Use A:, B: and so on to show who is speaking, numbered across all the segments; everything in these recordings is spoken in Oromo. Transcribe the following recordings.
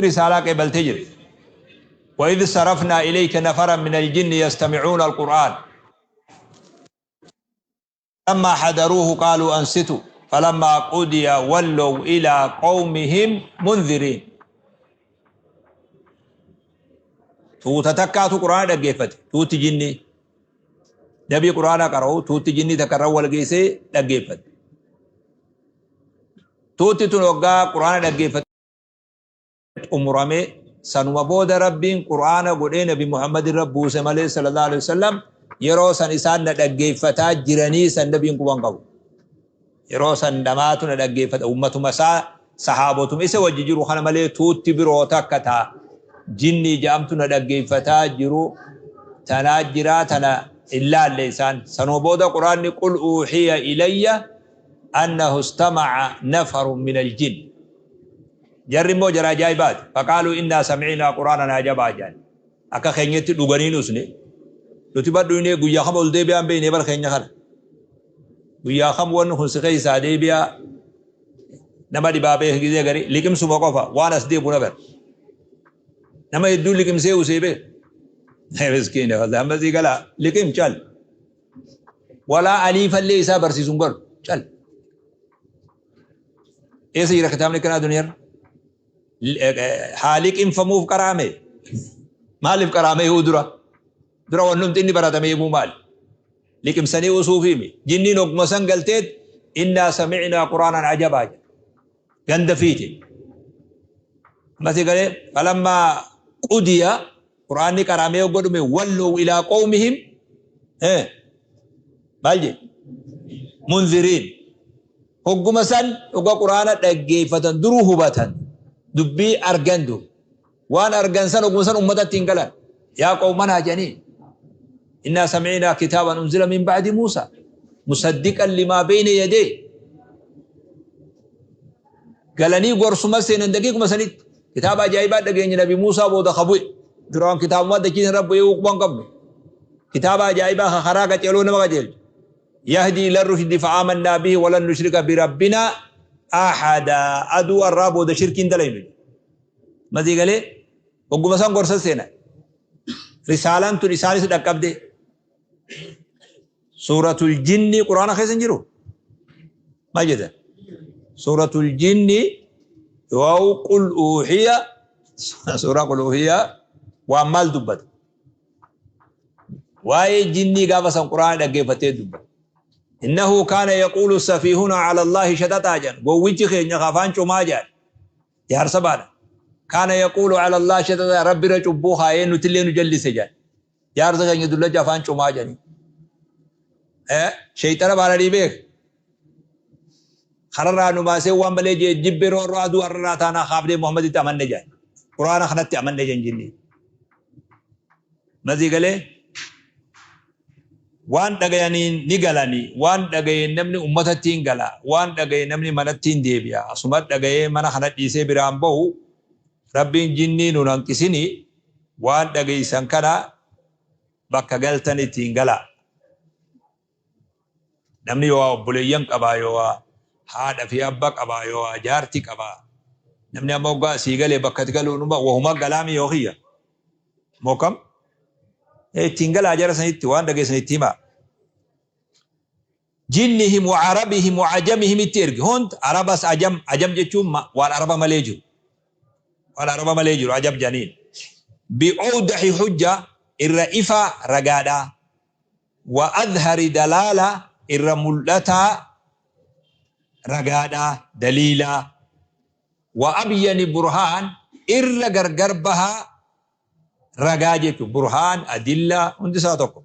A: Risaalaa qeebaltee jirti. وإذ صرفنا إليك نفرا من الجن يستمعون القرآن لما حضروه قالوا أنصتوا فلما قضي ولوا إلى قومهم منذرين. Tuuta takkaatu Qur'aana dhaggeeffate. Tuuti jinnii nabii Qur'aana qara'u, tuuti jinnii takka irra wal geessee dhaggeeffate. Tuuti tun waggaa Qur'aana dhaggeeffate xumuramee, sanuma booda Rabbiin Qur'aana godhee Nabi Muhammad irra buuse malee, sallallahu alaihi wasallam, yeroo san isaan na dhaggeeffataa jiranii san nabiin quban qabu. Yeroo san namaatu na dhaggeeffata, ummatuma isaa, sahaabotuma isa wajji jiru kana malee, tuutti biroo takka taa jinnii ja'amtu na dhaggeeffataa jiru tanaa jiraa tana hin laalle isaan. Sanuma booda Qur'aanni قل أوحي إلي أنه استمع نفر من الجن. Jarri immoo jara ajaa'ibaati. فقالوا إنا سمعنا قرآنا عجبا jedhan. Akka keenyatti dhuganii nusne. Nuti badhuunee guyyaa kam ol deebi'aan beeknee bara keenya kana. Guyyaa kam wanni kun si keessaa deebi'aa nama dhibaa beek gizee gari liqimsuma qofa waan as deebu nagar. Nama hedduu liqimsee usee beek. Miskiina, amma sii galaa liqim cal. Walaa aliifallee isaa barsiisuun galu cal. Eessa jira kitaabni kanaa duniyaarra? Haa liqimfamuuf qaraame. Maaliif qaraame huu dura? Dura wannumti inni baratame himuu maali? Liqimsanii usuuf himi. Jinniin oguma san galteet إنا سمعنا قرآنا عجبا jedha. Ganda fiite. Mati galee فلما قضي, Qur'aanni qaramee godhume, ولوا إلى قومهم maal jedhe? منذرين. Hogguma san dhuga Qur'aana dhaggeeffatan duruu hubatan, dubbii argan, dur waan argan san hogguma san ummatatti hin galan. يا قومنا jedhanii, إنا سمعنا كتابا أنزل من بعد موسى مصدقا لما بين يديه. Galanii gorsuma seenan. Daqiiquma sanitti kitaaba ajaa'ibaa dhageenya Nabi Muusaa booda kabu'e. Duraan kitaabuma dachiisan rabbu eeguu quban qabnu, kitaaba ajaa'ibaa ka karaa qaceeloo nama qajeelchu. يهدي إلى الرشد فآمنا به ولن نشرك بربنا أحدا. Aduu arraa booda shirkiin dalaynu masii galee hogguma san gorsa seenan. Risaalaan tun isaanis dhaqqabde. Suuratul Jinni Quraana keessa hin jiru. Maal jedhan? Suuratul Jinni yoo قل أوحي, suuraa قل أوحي waan maal dubbata? Waa'ee jinnii gaafa san Quraana dhaggeeffatee dubbata. إنه كان يقول سفيهنا على الله شططا jedhan. Gowwichi keenya afaan cumaa jedhan. Jaarsa baadha. كان يقول على الله شططا, Rabbi irra cubbuu haayee nutillee nu jallise jedhan. Jaarsa keenya dullacha afaan cumaa jedhani. Sheeyxana baadhanii beek. Kararraa nu baasee waan malee jee jibbee roorroo aduu har'arraa taanaa kaafnee Muhammaditti amanne jedhan. Quraana kanatti amanne jedhan jinni. Mazii galee waan dhagayaniin ni galanii, waan dhagayeen namni ummatatti hin gala, waan dhagaye namni manatti hin deebi'a. Asuma dhagayee mana kana dhiisee biraan bahu. Rabbiin jinnii nun hanqisini. Waan dhageessan kana bakka galtan ittiin gala. Namni yoo obboleeyyan qabaa, yoo haadha fi abba qabaa, yoo jaarti qabaa, namni amma waggaa sii galee bakka itti galuun wahuma galaami yoo kiyya mookam ittiin galaa jara sanitti waan dhageessan itti himaa. جنهم وعربهم وعجمهم itti erge hund, arabas ajam. Ajam jechuun waan araba malee jiru, waan araba malee jiru ajab janiin. بأوضح حجة, irra ifa ragaadha, وأظهر دلالة, irra mul'ataa ragaadha, daliila, وأبين برهان, irra gargar bahaa ragaa jechuun. برهان, أدلة hundi isaa tokko.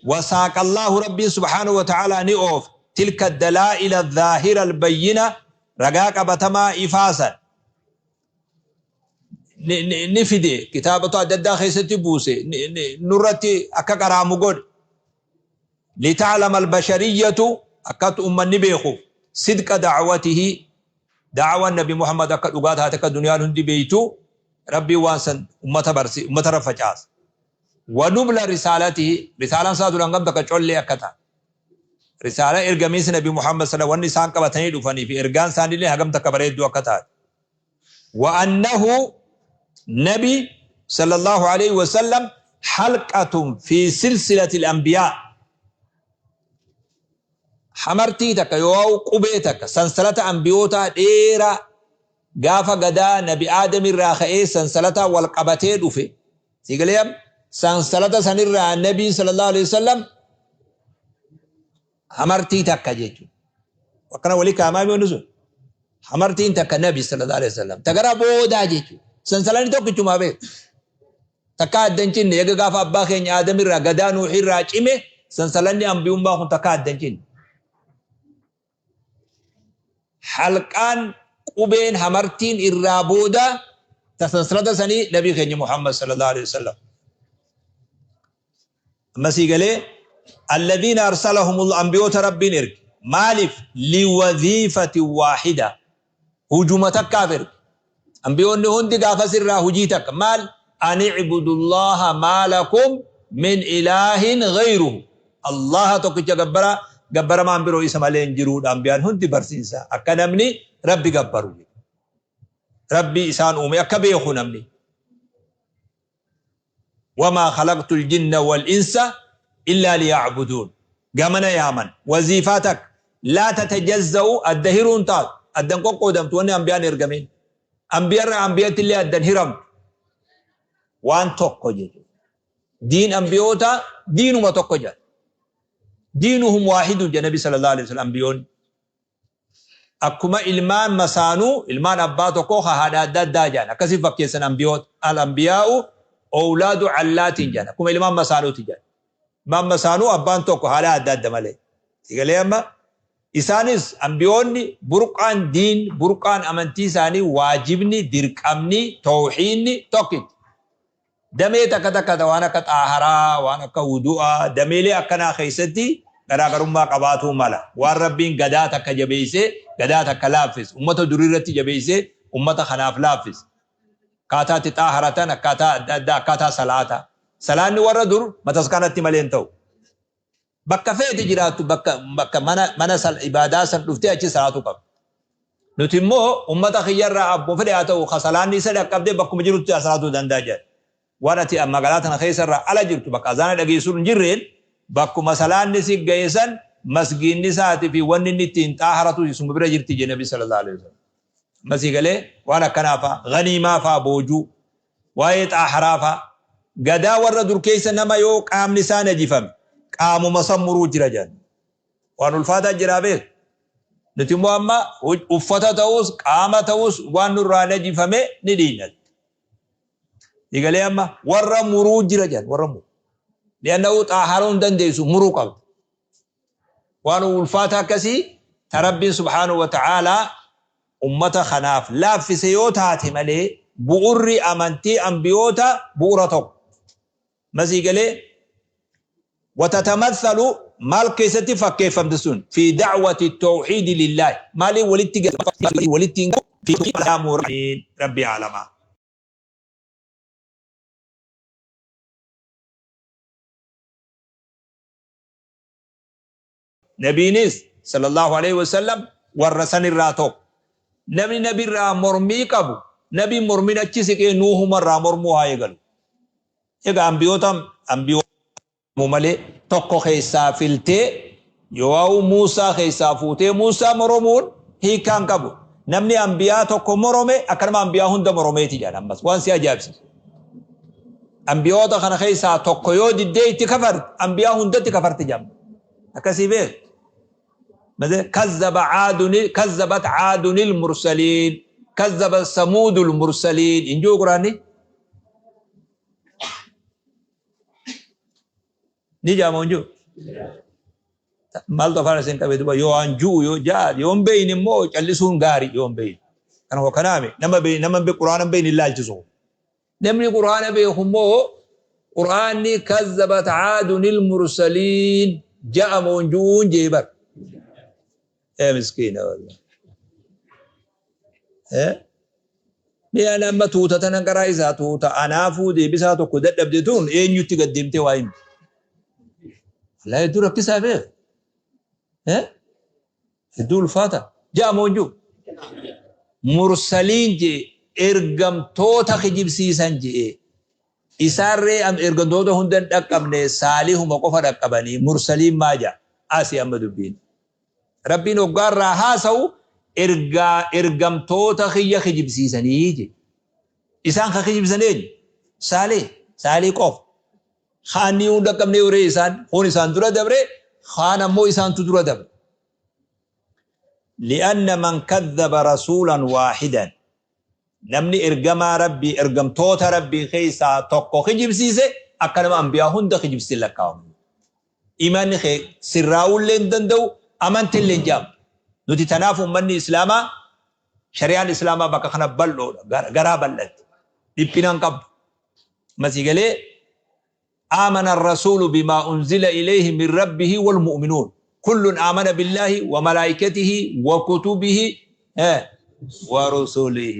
A: وساق الله, ربي سبحانه وتعالى ni oof, تلك الدلائل الظاهرة البينة, ragaa qabatamaa ifaasan ni fide, kitaabota adda addaa keessatti buuse, nurratti akka qaraamu godhe. لتعلم البشرية, akkatu ummanni beeku, صدق دعوته, da'awaa Nabi Muhammad akka dhugaa taate akka duniyaan hundi beeytu Rabbii waan san ummata barsi, ummata irra facaasa. ونبل رسالته, risaalaan isaa duraan gamta akka collee akka ta'a. Risaalaa ergamiinsi Nabi Muhammad sallallahu wanni isaan qabatanii dhufanii fi ergaan isaaniillee hagam takka bareedduu akka taate. وأنه نبي صلى الله عليه وسلم حلقة في سلسلة الأنبياء. Hamartii takka yoo qubee takka sansalata ambiyootaa dheeraa gaafa gadaa nabi Aadam irraa ka'ee sansalata wal qabatee dhufe. Sigalee sansalata sanirraa nabiin sallallahu alaihi wasallam hamartii takka jechuudha. Akkana walii kaamaa mi'oonni sun. Hamartiin takka nabi sallallahu alaihi wasallam. Tagara boodaa jechuudha. Sansalanni tokkichumaa beeku. Takka adda hin cinne eega gaafa abbaa keenya Aadam irraa gadaa Nuuh irraa cime sansalanni ambiyummaa kun takka adda hin cinne. Halqaan qubeen hamartiin irraa booda ta sansalata sanii nabii keenya Muhammad sallallahu alaihi wasallam. Amma sii galee alladhiina arsalahumullah ambiyoota rabbiin erge maaliif liwadhiifati waahida hujuma takkaaf erge. Ambiyoonni hundi gaafas irraa hujii takka maal an i'budullaha maa lakum min ilaahin ghayruhu Allaha tokkicha gabbara gabbaramaan biroo isa malee hin jiruudha ambiyaan hundi barsiisa akka namni rabbi gabbaru rabbi isaan uume akka beeku namni. Wamaa khalaqtul jinna wal insa illaa liya'buduun. Gamana yaaman. Waziifaa takka. Laa tatajazza'u adda hiruun taatu. Addan qoqqoodamtu wanni ambiyaan ergameen. Ambiyarraa ambiyatti illee addan hiramtu. Waan tokko jechuudha. Diin ambiyoota diinuma tokko jedha. Diinuhum waahidun jedha Nabi sallallahu alaihi wasallam ambiyoonni. Akkuma ilmaan masaanuu ilmaan abbaa tokkoo ka haadha adda addaa jedhan akkasii fakkeessan ambiyoota. Al ambiyaa'u owlaadu allaatiin jedhan akkuma ilmaan masaanuuti jedhan. Ilmaan masaanuu abbaan tokko haadha adda adda malee. Sigalee amma isaanis ambiyoonni burqaan diin burqaan amantii isaanii waajibni dirqamni tawhiidni tokkichi. Damee takka takka ta waan akka xaaharaa, waan akka wudu'aa, dameelee akkanaa keessatti garaagarummaa qabaatuu mala. Waan Rabbiin gadaa takka jabeessee, gadaa takka laaffise. Ummata durii irratti jabeessee, ummata kanaaf laaffise. Akkaataa itti xaaharatan, akkaataa adda addaa, akkaataa salaataa. Salaanni warra dur mataskanatti malee hin ta'u. Bakka feete jiraattu bakka bakka mana mana ibaadaa san dhuftee achi salaatuu qabda. Nuti immoo ummata kiyyarraa abbuma fedhe haa ta'u ka salaanni isa dhaqqabdee bakkuma jirutti salaatuu danda'a jedha. Waan ati magaalaa tana keessarraa ala jirtu bakka azaana dhageessuun hin jirreen bakkuma salaanni si gahe san masgiinni isaatii fi wanni inni ittiin xaaharatu isuma bira jirti jedhe Nabi sallallahu alaihi wasallam. Masii galee waan akkanaa fa'a ganiimaa fa'a boojuu waa'ee xaaharaa fa'a gadaa warra dur keessa nama yoo qaamni isaa najifame qaamuma san muruu jira jedhan. Waan ulfaataa jiraa beek. Nuti immoo amma uffata ta'us qaama ta'us waan nurraa najifame ni dhiina. Digalee amma warra muruu jira jedhan warra muru. Li'annahu xaaharuu hin dandeessu muruu qabda. Waan ulfaata akkasii ta Rabbiin subhaanahu wa ta'aalaa ummata kanaaf laaffise yoo taate malee bu'urri amantii ambiyoota bu'ura tokko. Masii galee watatamathalu maal keessatti fakkeeffamte sun fi da'wati tawhiidi lillaahi maaliin walitti walitti fi rabbi aalamaa. Nabiinis sallallahu alaihi wasallam warra san irraa tokko. Namni nabi irraa mormii qabu nabiin mormiin achi siqee Nuuhuma irraa mormuu haa eegalu. Egaa ambiyoota ambiyoota malee tokko keessaa filtee yoo Muusaa keessaa fuutee Muusaa moromuun hiikaan qabu. Namni ambiyaa tokko morome akkanuma ambiyaa hunda moromeeti jedhan ammas waan si ajaa'ibsiisu. Ambiyoota kana keessaa tokko yoo diddee itti kafarte ambiyaa hundatti kafarte jedhama. Akkasii beek. Kazzaba caadun kazzabat caadunil mursaliin kazzaba samuudul mursaliin hin jiru quraanni. Ni jedhama hin jiru. Maaltu afaan isin qabe duba yoo waan ju'u yoo ja'a yoo hin beeyne immoo callisuun gaarii yoo hin beeyne. Kana kanaame nama beeyne nama quraana hin beeyne hin laalchisu. Namni quraana beeku immoo quraanni kazzabat caadunil mursaliin ja'a moo hin ju'uun jee bar. Ee miskiina wallah. Ee Mee ani amma tuuta tanan karaa isaa tuuta anaafuu deebisaa tokko dadhabde tun eenyutti gad deemtee waa himti. Wallahi hedduu rakkisaa beek. Hedduu ulfaata. Ja'a moo hin jiru? Mursaliin jee Ergamtoota kijibsiisan je'e. Isaanree ergamtoota hunda hin dhaqqabne, Saalihuma qofa dhaqqabanii, mursaliin maa ja'a? Asi amma dubbiin. Rabbiin hoggaa irraa haasawu ergaa ergamtoota kiyya kijibsiisanii je'e. Isaan ka kijibsiisan eenyu? Saalih. Saalih qofa. Kaannii hin dhaqqabne ree isaan. Kun isaan dura dabre, kaan ammoo isaantu dura dabre. Li'anna man kadhaba rasuulan waahidan. Namni ergamaa Rabbii, ergamtoota Rabbii keessaa tokko kijibsiise akka nama anbiyaa hunda kijibsiise lakkaawama. Imanni kee sirraa'uullee hin danda'u, amantillee hin jedhamu. Nuti tanaaf ummanni Islaamaa, shari'aan Islaamaa bakka kana bal'oodha, garaa bal'atti. Dhiphina hin qabdu. Masii galee آمن الرسول بما أنزل إليه من ربه والمؤمنون كل آمن بالله وملائكته وكتبه ورسله.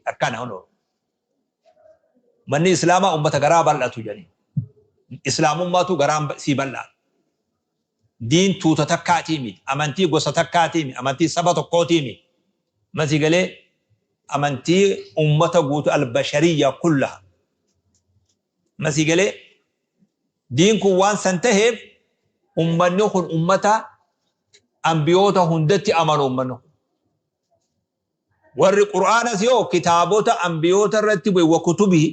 A: Akkana hunoo. Manni Islaamaa ummata garaa bal'atu jedhanii. Islaamummaatu garaan sii bal'aa. Diin tuuta takkaatii miti. Amantii gosa takkaatii miti. Amantii saba tokkootii miti. Masii galee amantii ummata guutuu albashariyya kullaha. Masii galee diin kun waan san taheef ummanni kun ummata ambiyoota hundatti amanu ummanni kun. Warri Qur'aanas yoo kitaabota ambiyoota irratti bu'e wa kutubihi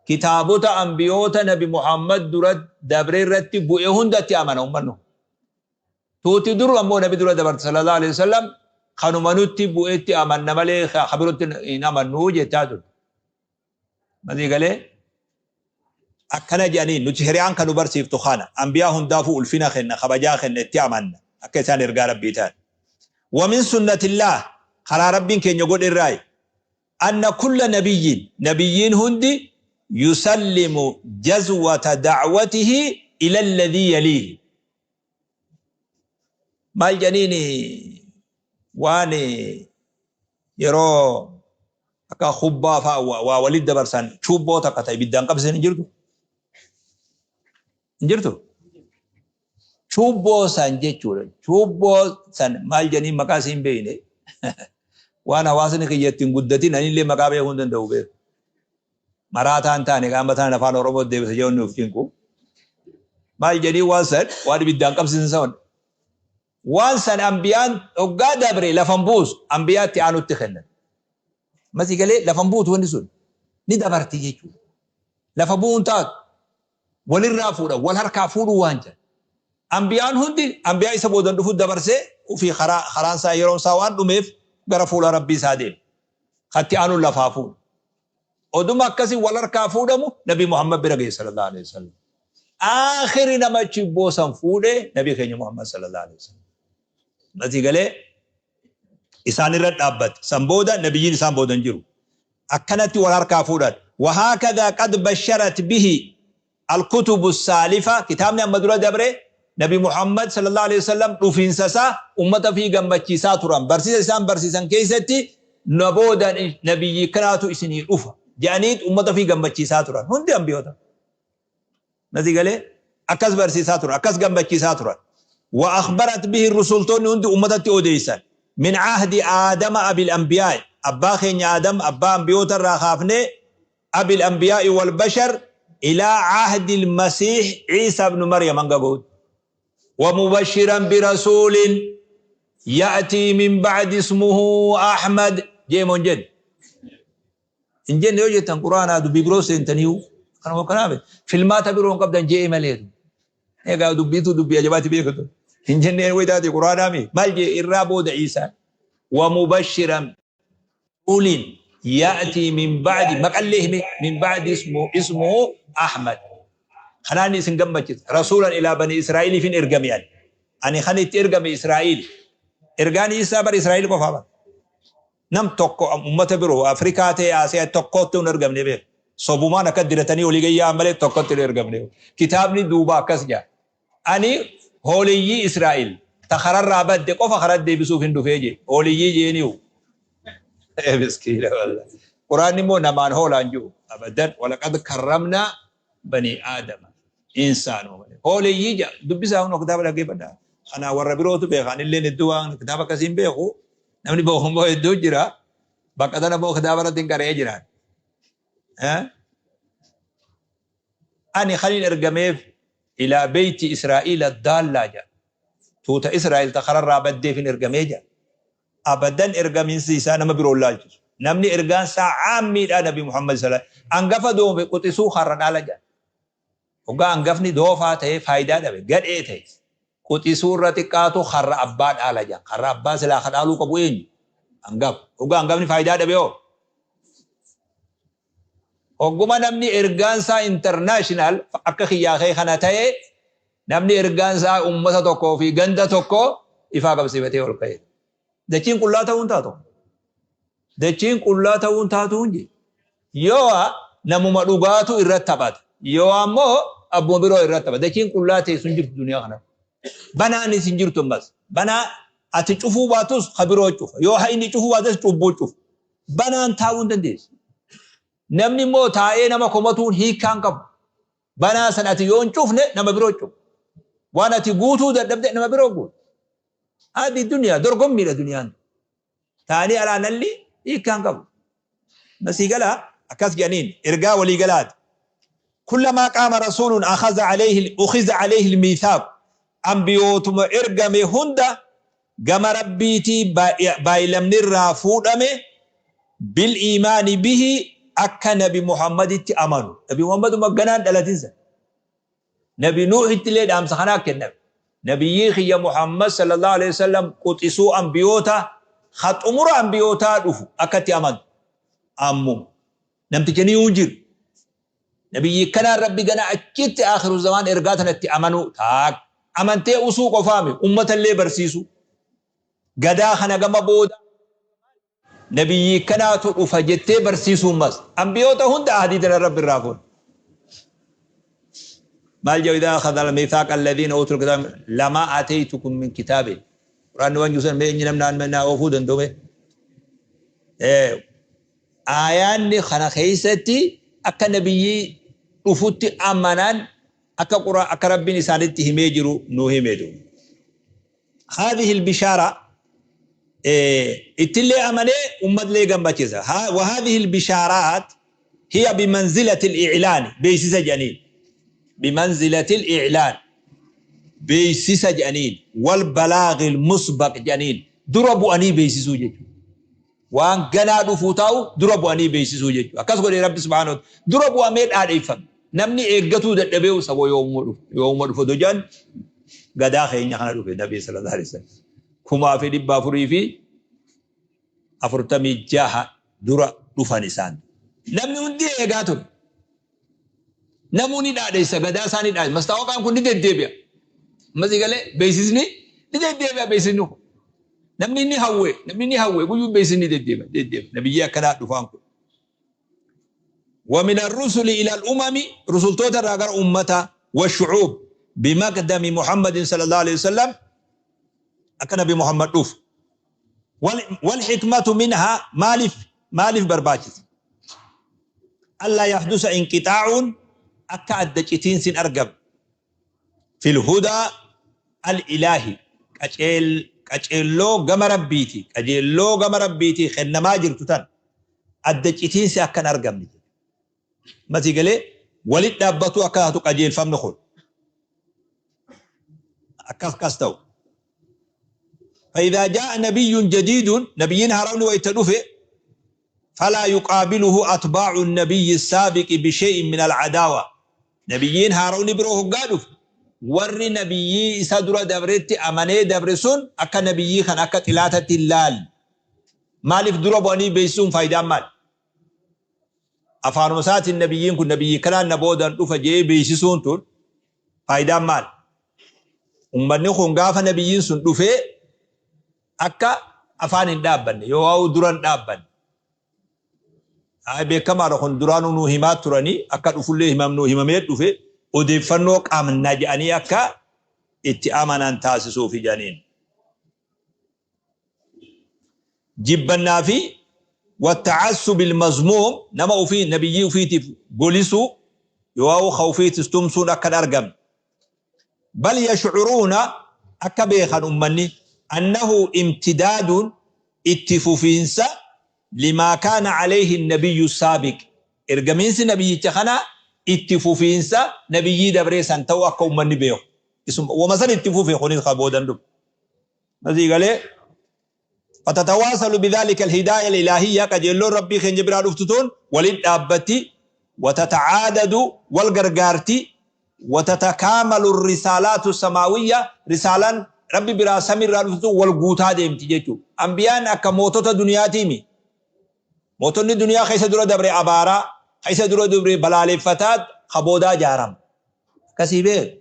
A: kitaabota ambiyoota Nabi Muhammad dura dabre irratti bu'e hundatti amana ummanni kun. Tuuti dur ammoo Nabi dura dabarte sallallahu alaihi wasallam kanuma nutti bu'etti amanna malee ka birotti hin amannu jechaa turte. Masii galee akkana jedhanii nuti shari'aan kan nu barsiiftu kana anbiyaa hundaafuu ulfina kenna, kabajaa kenna, itti amanna akka isaan ergaa Rabbii ta'an. Wamin sunnatillaah karaa Rabbiin keenya godhe irraayi anna kulla nabiyyin nabiyyiin hundi yusallimu jazwata da'watihi ila alladhii yaliihi. Maal jedhaniin waan yeroo akka kubbaa fa'a waa walitti dabarsan chuubboo takka ta'e ibiddaan qabsiisan hin jirtu? Hin jirtu? Chuubboo san jechuudha. Chuubboo san maal jedhaniin maqaa isiin beekne, waan hawaasni kiyya ittiin guddatin anillee maqaa beekuu hin danda'u beeku. Maraataa hin taane qaama tanaan afaan Oromoo deebisa jedhu nuuf cinqu. Maal jedhii waan san waan ibiddaan qabsiisan san waan san ambiyaan hoggaa dabre lafan buusu ambiyaatti aanutti kennan. Masii galee lafan buutu wanni sun ni dabarti jechuudha. Lafa bu'uun taatu walirraa fuudha wal harkaa fuudhuu waan jedhan. Ambiyaan hundi ambiyaa isa boodan dhufu dabarsee ofii karaa karaan isaa yeroon isaa waan dhumeef gara fuula Rabbii isaa deema. Katti aanuun lafaa fuudha. Oduma akkasi wal harkaa fuudhamu Nabi Muhammad bira gahe sallallahu alaihi wasallam. Aakhiri nama chibboo san fuudhe Nabi keenya Muhammad sallallahu alaihi wasallam. Masii galee isaan irra dhaabbate. San booda nabiyyiin isaan booda hin jiru. Akkanatti wal harkaa fuudhan. Wahaakadha qad basharat bihi Al-kutubu saalifa, kitaabni amma dura dabre, Nabi Muhammad sallallahu alaihi wasallam dhufiinsa isaa ummata ofii gammachiisaa turan. Barsiisa isaan barsiisan keessatti na booda nabiyyii kanaatu isinii dhufa jedhaniit ummata ofii gammachiisaa turan. Hundi ambiyoota. Nasi galee akkas barsiisaa turan, akkas gammachiisaa turan. Wa akhbarat bihi rusultoonni hundi ummatatti odeessan. Min ahdi Aadama abil anbiyaa'i, abbaa keenya Aadam abbaa ambiyoota irraa kaafnee abil anbiyaa'i wal bashar ilaa ahdil masiih Ciisaa ibnu Maryam hanga gahutti. Wa mubashiran birasuulin ya'tii min ba'di ismuhu Ahmad jee moo hin jenne? Hin jenne yoo jettan Qur'aanaa dubbii biroo seentaniiyu kanuma kanaa miti. Filmaata biroo hin qabdan je'e malee. Egaa dubbiitu dubbii ajabaati beekatu. Hin jenneen wayitaati Qur'aanaa mi? Maal jee irraa booda Ciisaan? Wa mubashiran rasuulin ya'tii min ba'di maqallee hime min ba'di ismuhu Ahmad. Kanaan isin gammachisa. Rasuulan ilaa bani Israa'iliifin ergame ani. Ani kan itti ergame Israa'il. Ergaan Iisaa bar Israa'il qofaa bar. Nam tokko ummata biroo Afrikaa ta'e Asiyaa tokkotti hin ergamne beeku. Sobumaan akka diratanii olii gayyaa malee tokkotti hin ergamne. Kitaabni duuba akkas jedha. Ani hooliyyii Israa'el ta kararraa badde qofa karaa deebisuuf hin dhufee jee. Hooliyyii jeeniyu. Miskiina wallahi. Quraanni immoo namaan hoolaan jiru. Abadan walaqad karramnaa banii aadama. Insaanuma malee. Hooliyyii jedha. Dubbisaa hunoo kitaaba dhaggeeffadhaa. Kanaa warra birootu beeka. Anilleen hedduu waan kitaaba akkasii hin beeku. Namni beeku immoo hedduu jira. Bakka tana immoo kitaaba irratti hin qara'ee jiraan. Ani kanin ergameef ilaa beeyti Israa'iila daallaa jedha. Tuuta Israa'el ta kararraa baddeef hin ergamee jedha. Abadan ergaminsi isaa nama biroo hin laalchisu. Namni ergaan isaa caammiidhaa Nabi Muhammad sallallahu alaihi wasallam. Angafa doofe quxisuu karra dhaala jedha. Hoggaa angafni doofaa ta'ee faayidaa dhabe, gadhee ta'e, quxisuu irra xiqqaatu karra abbaa dhaala jedhan. Karra abbaa silaa ka dhaaluu qabu eenyu? Angafa. Hoggaa angafni faayidaa dhabe hoo? Hogguma namni ergaan isaa international akka kiyyaa kee kana ta'e, namni ergaan isaa ummata tokkoo fi ganda tokko ifaa qabsiifatee ol ka'e. Dachiin qullaa ta'uu hin taatu. Dachiin qullaa ta'uu hin taatu hin jedhe. Yoo namuma dhugaatu irratti taphata. Yoo ammoo abbuma biroo irratti taphata. Dachiin qullaa teessu hin jirtu duniyaa kana. Banaanis hin jirtu ammas. Banaa ati cufuu baatus ka biroo cufa. Yoo inni cufuu baates cubbuu cufa. Banaan taa'uu hin dandeessu. Namni immoo taa'ee nama komatuun hiikkaa hin qabu. Banaa san ati yoo hin cufne nama biroo cufa. Waan ati guutuu dadhabde nama biroo guuta. Haadhi duniyaa dorgommiidha duniyaan. Taa'anii alaa nalli hiikkaa hin qabu. Masii galaa akkas jedhaniin ergaa walii galaati. Kullamaa qaama rasuulun akhaza alayhi ukhiza alayhi almiithaaq ambiyootuma ergame hunda gama Rabbiitii baaylamni irraa fuudhame bil iimaani bihi akka nabi Muhammaditti amanu. Nabi Muhammaduma ganaan dhalatin san. Nabi Nuuhittillee dhaamsa kanaa kenname. Nabiyyii kiyya Muhammad sallallahu alaihi wasallam quxisuu ambiyoota ka xumura ambiyootaa dhufu akka itti amantu. Ammuma. Namticha ni jiru. Nabiyyii kanaan Rabbi gana achitti aakhiru zamaan ergaa tanatti amanuu taak. Amantee usuu qofaami ummatallee barsiisuu. Gadaa kana gama booda nabiyyii kanaatu dhufa jettee barsiisuu mas. Ambiyoota hunda ahdii tana Rabbi irraa fuudhe. Maal jedhu idaa akhadha al-miithaaqa alladhiina utul kitaaba lamaa aataytukum min kitaabin. Quraanni waan jiru sana mee eenyu namni naa oofuu danda'u mee? Aayaanni kana keessatti akka nabiyyii dhufutti amanan akka qura akka Rabbiin isaanitti himee jiru nu hime duuba. Haadhihi albishaara ittillee amanee ummatillee gammachiisa. Wa haadhihi albishaaraat hiya bimanzilati al-i'laani beeksisa jedhaniin. Bimanzilati al-i'laan beeksisa jedhaniin wal balaaghi al-musbaq jedhaniin dura bu'anii beeksisuu jechuudha. Waan ganaa dhufuu taa'u dura bu'anii beeksisuu jechuudha. Akkas godhe Rabbi subhaanahu wa ta'ala. Dura bu'amee dhaadheeffame. Namni eeggatuu dadhabee saboo yoomuma dhufu. Yoomuma dhufu odoo jedhan gadaa keenya kana dhufe Nabii sallallahu alaihi wasallam. 1446 dura dhufan isaan. Namni hundi eegaa ture. Namuu ni dhaadheessa gadaa isaa ni dhaadheessa. Mastaawaqaan kun ni deddeebi'a. Ammas galee beeksisni ni deddeebi'a beeksisni kun. Namni ni hawwe namni ni hawwe guyyuu beeksisni ni deddeebi'a deddeebi'a. Nabiyyii akkanaa dhufaan kun. ومن الرسل إلى الأمم رسل توتا راغر أمتا والشعوب بمقدم محمد صلى الله عليه وسلم أكن نبي محمد دوف والحكمة منها مالف مالف برباچس ألا يحدث انقطاع أكا أدى citiinsi hin argamne في الهدى الإلهي qaceelloo gama Rabbiiti qajeelloo gama Rabbiiti kennamaa jirtu tan adda citiinsi akka hin argamne masii galee walit dhaabbatu akka taatu qajeelfamni kun akkas akkas ta'u. فإذا جاء نبي جديد نبيين هارون ويتدفه فلا يقابله أتباع النبي السابق بشيء من العداوة nabiyyiin haarawni biroo hoggaa dhufe warri nabiyyii isa dura dabretti amanee dabre sun akka nabiyyii kan akka xilaatatti hin laalle. Maaliif dura bu'anii beeksisuun faayidaan maali? Afaanuma isaatiin nabiyyiin kun nabiyyii kanaan na boodan dhufa jedhee beeksisuun tun faayidaan maali? Ummanni kun gaafa nabiyyiin sun dhufee akka afaan hin dhaabbanne yoo dura hin dhaabbanne. Ay beekamaadha kun duraanuu nuu himaa turanii akka dhufullee himam nuu himamee dhufe odeeffannoo qabna jedhanii akka itti amanan taasisuufi jedhaniin. Jibbannaa fi watta'assub ilmazmuum nama ofii nabiyyii ofiitiif golisuu yoo ka ofiitis tumsuun akka hin argamne. Bal yash'uruuna akka beekan ummanni annahu imtidaadun itti fufiinsa Limaa kaana alayhi nabiyyu saabiq. Ergamiinsi nabiyyicha kanaa itti fufiinsa nabiyyii dabree san ta'uu akka ummanni beeku. Isuma wama san itti fufe kunis ka boodan dhufe. Masii galee fatatawaasalu bidhaalika alhidaaya alilaahiyya qajeelloon Rabbii keenya biraa dhuftu tun walin dhaabbatti watatacaadadu wal gargaarti watatakaamalu risaalaatu samaawiyya risaalaan Rabbi biraa samiirraa dhuftu tun wal guutaa deemti jechuudha. Ambiyaan akka mootota duniyaatiimi. Mootonni duniyaa keessa dura dabre abaaraa, keessa dura dabre balaaleffataa, ka boodaa jaarama. Akkasii beeku.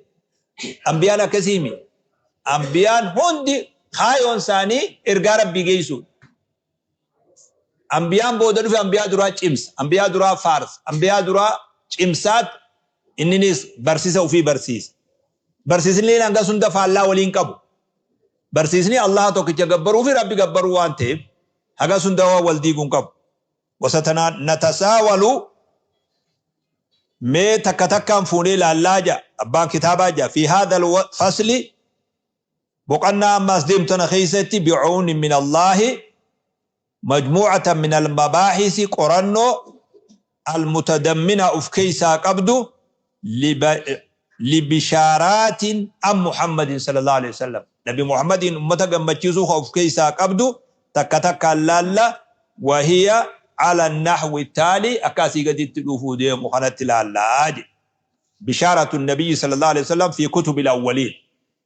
A: Ambiyaan akkasiimi. Ambiyaan hundi kaayoon isaanii ergaa Rabbii geessuudha. Ambiyaan booda dhufe ambiyaa duraa cimsa, ambiyaa duraa faarsa, ambiyaa duraa cimsaat inninis barsiisa ofii barsiisa. Barsiisni hangas hunda faallaa waliin qabu. Barsiisni Allaha tokkicha gabbaruu fi Rabbi gabbaruu waan ta'eef hagas hunda waan wal diiguu hin qabu. Gosa tanaan natasaawalu mee takka takkaan fuunee ilaallaa ja'a abbaan kitaabaa ja'a fi haadha fasli boqannaa amma as deemtu tana keessatti bi'uuni min Allaahi majmuu'atan min al-mabaahisi qorannoo al-mutadammina uf keessaa qabdu libishaaraatin an Muhammadin sallallahu alaihi wasallam Nabi Muhammadiin ummata gammachiisuu ka uf keessaa qabdu takka takkaan laalla wahiya ala nahwi taali akka asii gaditti dhufuu deemu kanatti laallaa jedhe. Bishaaratu nabiyyi sallallahu alaihi wasallam fi kutubil awwaliin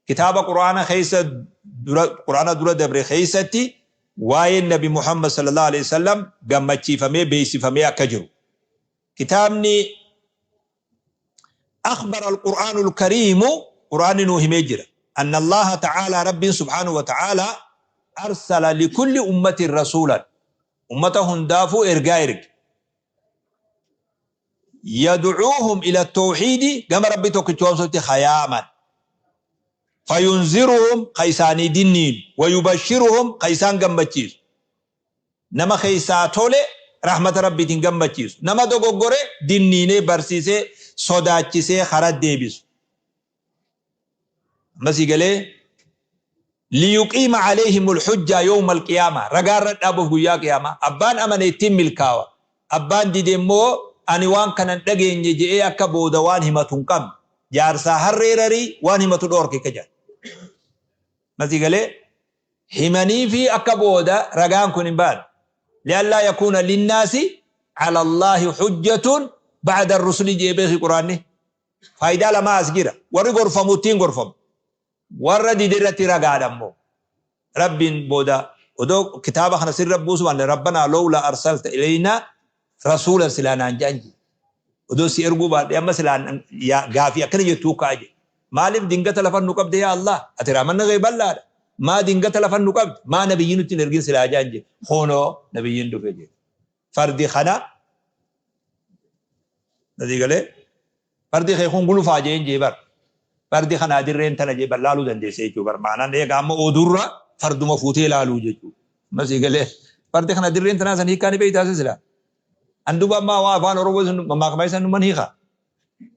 A: Kitaaba Qur'aana keessa dura Qur'aana dura dabre keessatti waa'een Nabi Muhammad sallallahu alaihi wasallam gammachiifamee beeksifamee akka jiru. Kitaabni أخبر القرآن الكريم قرآن nuu himee jira أن الله تعالى رب سبحانه وتعالى أرسل لكل أمة رسولا ummata hundaafuu ergaa erge yad'uuhum ila tawhiidi gama Rabbi tokkichoomsutti ka yaaman fayunziruhum ka isaanii dinniinu wayubashiruhum ka isaan gammachiisu nama keessaa tole rahmata Rabbiitiin gammachiisu nama dogoggore dinniinee barsiisee sodaachisee kara deebisu. Amma sii galee liyuqiima alayhimul hujjaa yawmal qiyaama ragaa irra dhaabuuf guyyaa qiyaamaa abbaan amane ittiin milkaawa abbaan dide immoo ani waan kana hin dhageenye je'ee akka booda waan himatu hin qabne jaarsaa harree rarii waan himatu dhoorke akka jedhan. Amma sii galee himaniifii akka booda ragaan kun hin baane li'allaa yakuuna linnaasi ala Allaahi hujjatun ba'da rusuli je'ee beeki quraanni. Faayidaa lamaa as jira. Warri gorfamu ittiin gorfamu. Warra dide irratti ragaadha immoo. Rabbiin booda odoo kitaaba kana sirra buusu baanne rabbanaa lowlaa arsalta ilaynaa rasuulan silaa naan jedhan jedhe. Odoo si erguu baadhee amma silaa gaafii akkana jettuu ka'a jedhe. Maaliif dingata lafan nu qabde yaa Allah? Ati rahmanni kee bal'aadha. Maa dingata lafan nu qabde? Maa nabiyyi nutti hin ergin silaa jedhan jedhe. Kunoo nabiyyiin dhufe jedhe. Fardi kana Nasii galee fardi kee kun gulufaa jeen jee bar. Fardi kanaa dirreen tana jee bar laaluu dandeessa jechuu bar. Maanaan eega amma odurra farduma fuutee laaluu jechuu. Nasii galee fardi kana dirreen tanaa san hiikkaa ni beektaa silaa. An duba ammaa waa afaan Oromoo sun mammaakama isa numan hiika.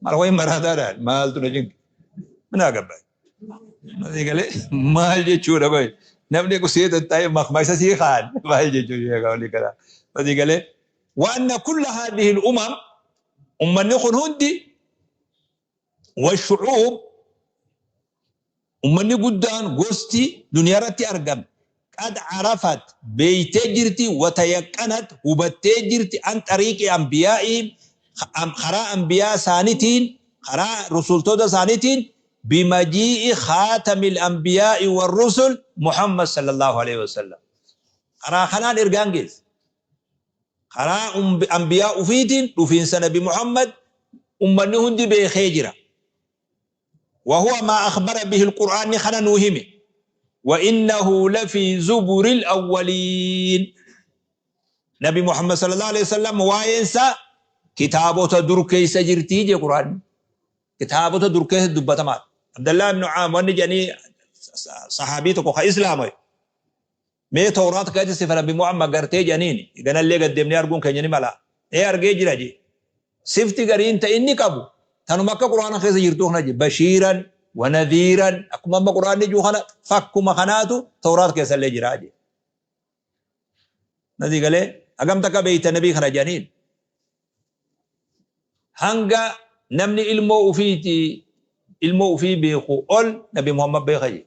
A: Maal wayi maraataadha maaltu na cinqe. Minaa gabbaa. Nasii galee maal jechuudha qoy. Namni qusee tattaa'ee makmaa isa sii kaan maal jechuudha sheekaa olii kanaa. Nasii galee Wa anna kulla haadhihi al-umam ummanni kun hundi washu'uub ummanni guddaan gosti duniyaa irratti argame qad arafat beeytee jirti watayaqqanat hubattee jirti an xariiqi anbiyaa'ihim karaa anbiyaa isaanitiin karaa rusultoota isaanitiin bimajii'i khaatamil anbiyaa'i warrusul Muhammad sallallahu alaihi wasallam karaa kanaan ergaan geesse. Karaa anbiyaa ufiitiin dhufiinsa nabi Muhammad ummanni hundi beekee jira. Wahuwa maa akhbara bihi alqur'aanni kana nuu hime. Wa innahu lafii zuburil awwaliin. Nabi Muhammad sallallahu alaihi wasallam waa'een isaa kitaabota dur keessa jirtii jee qur'aanni. Kitaabota dur keessa dubbatamaadha. Abdallah ibn Caam wanni jedhanii sahaabii tokko ka islaama Mee Tawraat keessatti sifa Nabi Muhammad gartee jedhaniini. Ganallee gad deemnee arguun keenya ni mala. Ee argee jira jee. Sifti gariin ta inni qabu tanuma akka Qur'aana keessa jirtuu kana jee. Bashiiran wa nadhiiran akkuma amma Qur'aanni jiru kana fakkuma kanaatu Tawraat keessallee jira jee. Nasii galee Hagam takka beeyta nabii kana jedhaniin. Hanga namni ilmoo ufiiti ilmoo ufii beeku ol Nabi Muhammad beeka jedhe.